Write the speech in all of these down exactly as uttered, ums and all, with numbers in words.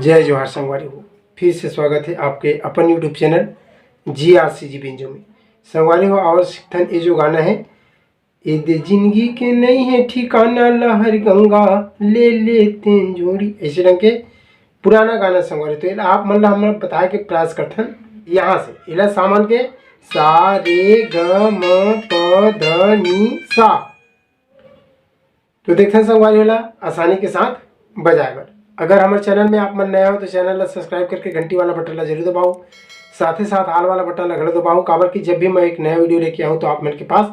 जय जोहार संगवारी हो, फिर से स्वागत है आपके अपन YouTube चैनल जी आर सी जी बेंजो में। संगवारी हो, आवा सीखथन ये जो गाना है, ए दे जिंदगी के नहीं है ठिकाना, लहर गंगा ले ले तेन जोड़ी, ऐसे ढंग के पुराना गाना संगवारी। तो एला आप मन ला हमन बताए के प्रयास करथन। यहाँ से एला सामन के सा रे ग म प ध नी सा। तो देखथन संगवारी, एला आसानी के साथ बजाए बर। अगर हमर चैनल में आप मन नया हो तो चैनल ला सब्सक्राइब करके घंटी वाला बटन ला जरूर दबाओ, साथे साथ आल वाला बटन ला घलो दबाओ, काबर कि जब भी मैं एक नया वीडियो लेके आऊँ तो आप मन के पास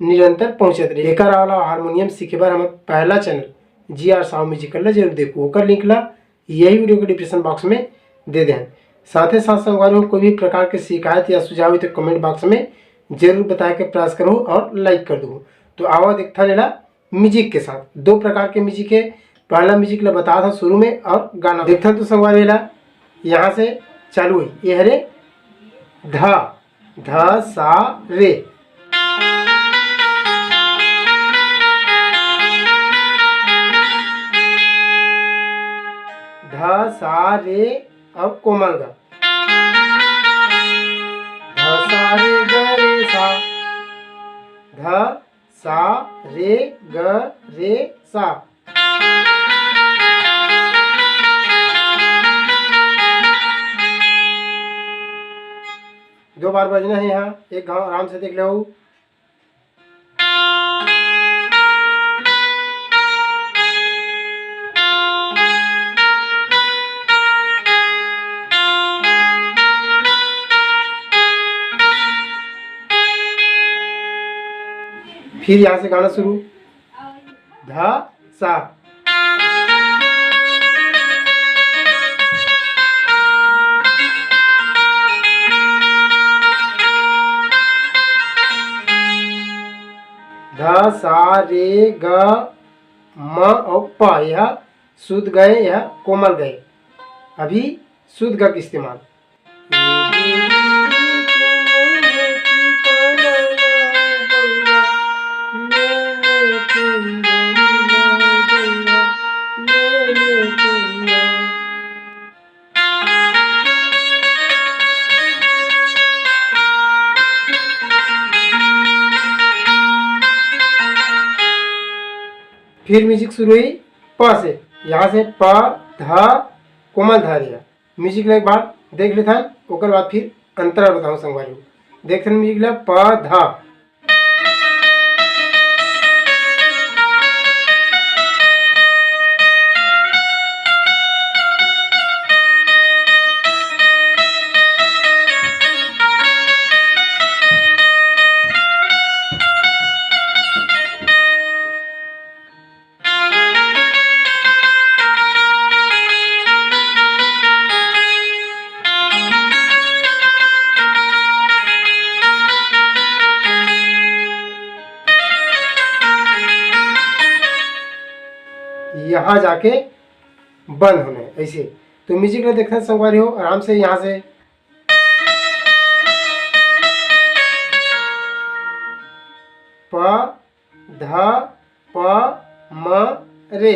निरंतर पहुंचत रही। एकर अलावा हारमोनियम सीखे बर हमर पहला चैनल जी आर साहू म्यूजिकल ला जरूर देखो, ओकर लिंक ला यही वीडियो के डिस्क्रिप्शन बॉक्स में दे दे हन। साथे साथ संगवारी हो, कोई भी प्रकार के शिकायत या सुझाव हो तो कमेंट बॉक्स में जरूर बताए के प्रयास करो और लाइक कर दो। तो आवा देखथन एला म्यूजिक के साथ। दो प्रकार के म्यूजिक है, पहला म्यूजिक ला बता था शुरू में और गाना देखथन। तो संगवारी एला यहाँ से चालू है, ये हरे ध, ध सा रे, ध सा रे और कोमल ग, ध सा रे ग रे सा, ध सा रे ग रे सा। दो बार बजना है यहाँ, एक घाव आराम से देख लो। फिर यहाँ से गाना शुरू, ध सा। ध सा रे ग म और प, यह शुद्ध ग, यह कोमल ग। अभी शुद्ध ग के इस्तेमाल। फिर म्यूजिक शुरू हुई प से, यहाँ से प, ध, कोमल ध रिया। म्यूजिक ला एक बार देख लेथन, ओकर बाद फिर अंतरा बताऊं संगवारी हो। देखथन म्यूजिक ला, प, ध। यहाँ जाके बंद होना है ऐसे। तो म्यूजिक ला देखना संगवारी हो, आराम से यहाँ से प, ध, प, म, रे।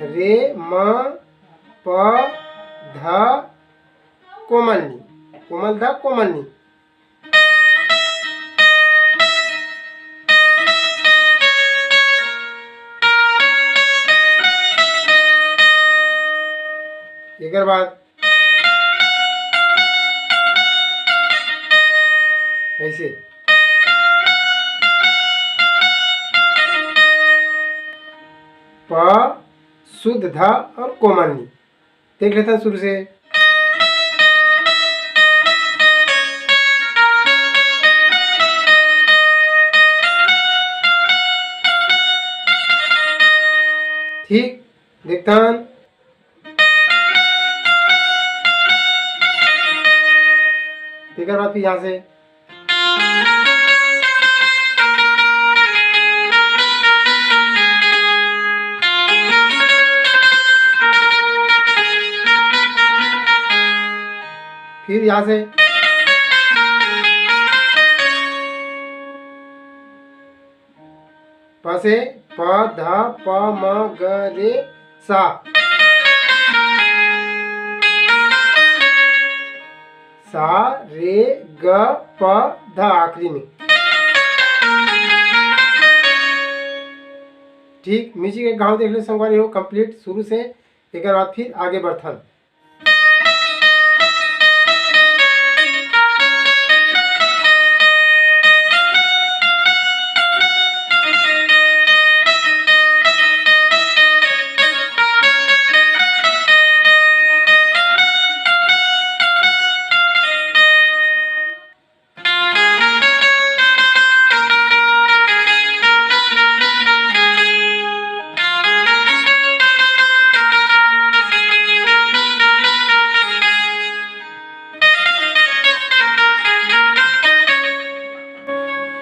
रे, म, प, ध, कोमल नी, कोमल ध, कोमल नी। एकर बाद ऐसे प, शुद्ध ध और कोमल नी। देख लेथन शुरू से। ठीक, देखथन। तेकर बाद फिर यहाँ से फिर यहाँ से प से प ध प म ग रे सा, सा रे ग प ध आखिरी में। ठीक, music एक घाव देख ले संगवारी हो, complete शुरू से, एकर बाद फिर आगे बढ़थन।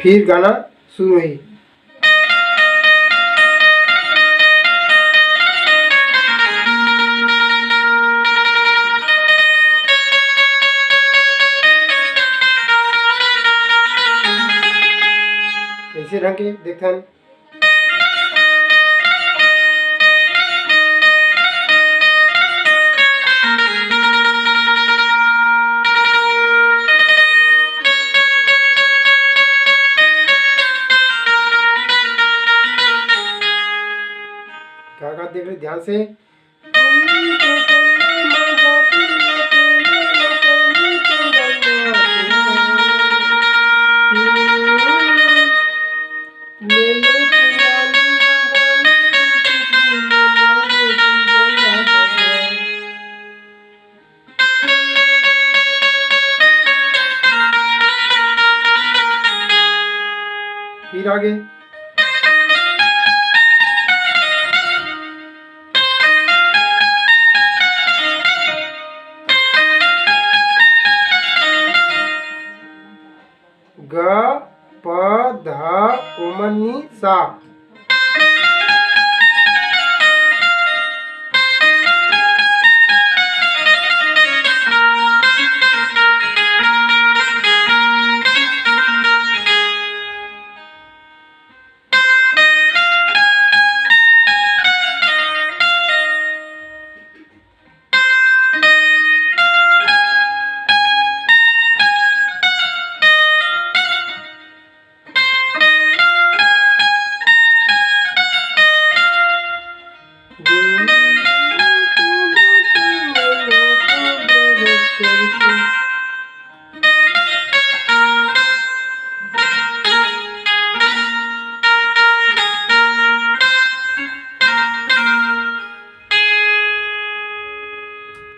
फिर गाना शुरू होही। ऐसे ढंग के देखथन। का का देख रहे ध्यान से। फिर आगे। ग प ध उमनी सा।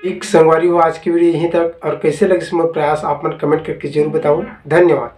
एक संगवारी हो, आज की video यहीं तक। और कैसे लगिस मोर प्रयास, आप मन comment करके जरूर बताओ। धन्यवाद।